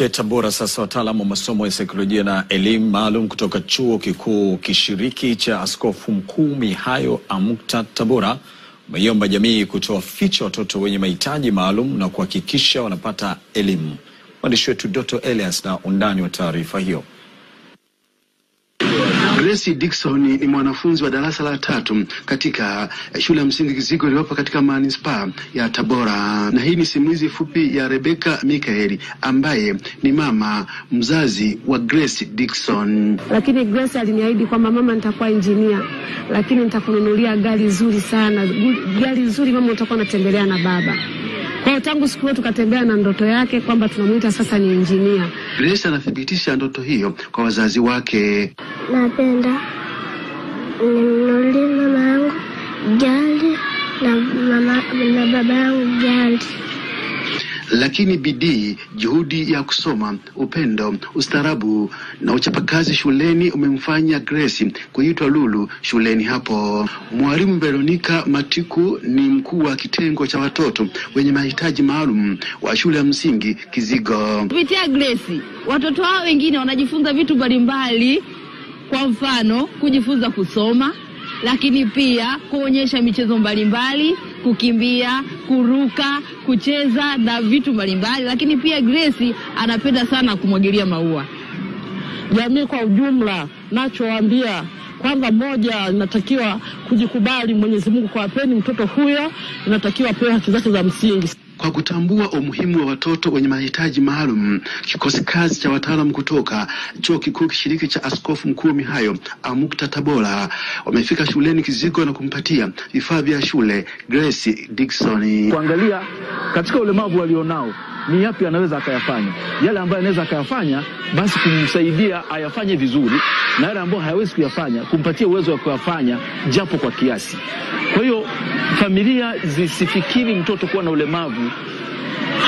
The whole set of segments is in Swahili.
Tabora sasa, wataalamu wa masomo ya saikolojia na elimu maalum kutoka Chuo Kikuu Kishiriki cha Askofu Mkuu Mihayo Amukta Tabora wameiomba jamii kutoa ficha watoto wenye mahitaji maalum na kuhakikisha wanapata elimu. Mwandishi wetu Doto Elias na undani wa taarifa hiyo. Grace Dickson ni mwanafunzi wa darasa la 3 katika shule ya msingi Kizigo iliyopo katika manispaa ya Tabora. Na hii ni simulizi fupi ya Rebecca Mikaeli ambaye ni mama mzazi wa Grace Dickson. Lakini Grace aliniahidi kwamba mama, nitakuwa engineer, lakini nitakununulia gari nzuri sana. Gari nzuri mama, utakuwa unatembelea na baba. Kwa hiyo tangu siku hiyo tukatembea na ndoto yake kwamba tunamuita sasa ni engineer. Grace anathibitisha ndoto hiyo kwa wazazi wake. Napenda ninunulie mama yangu gari na baba yangu gari. Lakini bidii, juhudi ya kusoma, upendo, ustaarabu na uchapakazi shuleni umemfanya Grace kuitwa Lulu shuleni hapo. Mwalimu Veronica Matiku ni mkuu wa kitengo cha watoto wenye mahitaji maalum wa shule ya msingi Kizigo. Kupitia Grace, watoto hao wengine wanajifunza vitu mbalimbali, kwa mfano kujifunza kusoma, lakini pia kuonyesha michezo mbalimbali, kukimbia, kuruka, kucheza na vitu mbalimbali. Lakini pia Grace anapenda sana kumwagilia maua. Jamii kwa ujumla, nachowaambia kwanza, moja, inatakiwa kujikubali. Mwenyezi Mungu kwa apeni mtoto huyo, inatakiwa apewe haki zake za msingi. Kwa kutambua umuhimu wa watoto wenye mahitaji maalum, kikosi kazi cha wataalamu kutoka Chuo Kikuu Kishiriki cha Askofu Mkuu Mihayo Amukta Tabora wamefika shuleni Kizigo na kumpatia vifaa vya shule Grace Dickson. Kuangalia katika ulemavu alionao ni yapi anaweza akayafanya, yale ambayo anaweza akayafanya basi kumsaidia ayafanye vizuri, na yale ambayo hayawezi kuyafanya kumpatia uwezo wa kuyafanya japo kwa kiasi. Kwa hiyo familia zisifikiri mtoto kuwa na ulemavu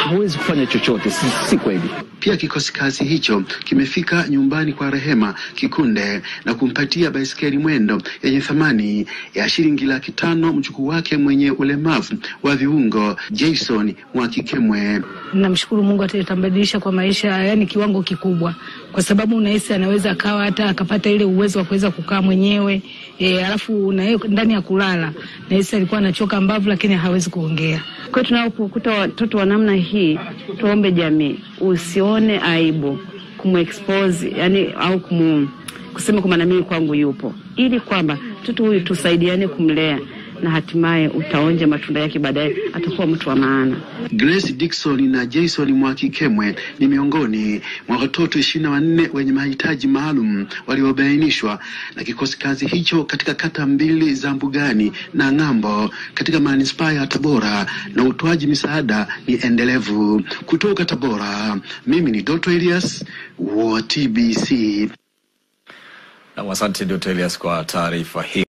hawezi kufanya chochote, si kweli. Pia kikosi kazi hicho kimefika nyumbani kwa Rehema Kikunde na kumpatia baiskeli mwendo yenye thamani ya shilingi 500,000 mjukuu wake mwenye ulemavu wa viungo Jason Mwakikemwe. Namshukuru Mungu atambadilisha kwa maisha, yani kiwango kikubwa, kwa sababu unahisi anaweza akawa hata akapata ile uwezo wa kuweza kukaa mwenyewe, alafu na ndani ya kulala nahisi alikuwa anachoka mbavu lakini hawezi kuongea. Kwa hiyo tunapokuta watoto wa namna hii, tuombe jamii usione aibu kumexpose, yani au kusema kwamba na mimi kwangu yupo, ili kwamba mtoto huyu tusaidiane kumlea na hatimaye utaonja matunda yake baadaye, atakuwa mtu wa maana. Grace Dickson na Jason Mwakikemwe ni miongoni mwa watoto 24 wenye mahitaji maalum waliobainishwa na kikosi kazi hicho katika kata 2 za Mbugani na Ng'ambo katika manispaa ya Tabora, na utoaji misaada ni endelevu. Kutoka Tabora, mimi ni Doto Elias wa TBC. Na asante Doto Elias kwa taarifa hii.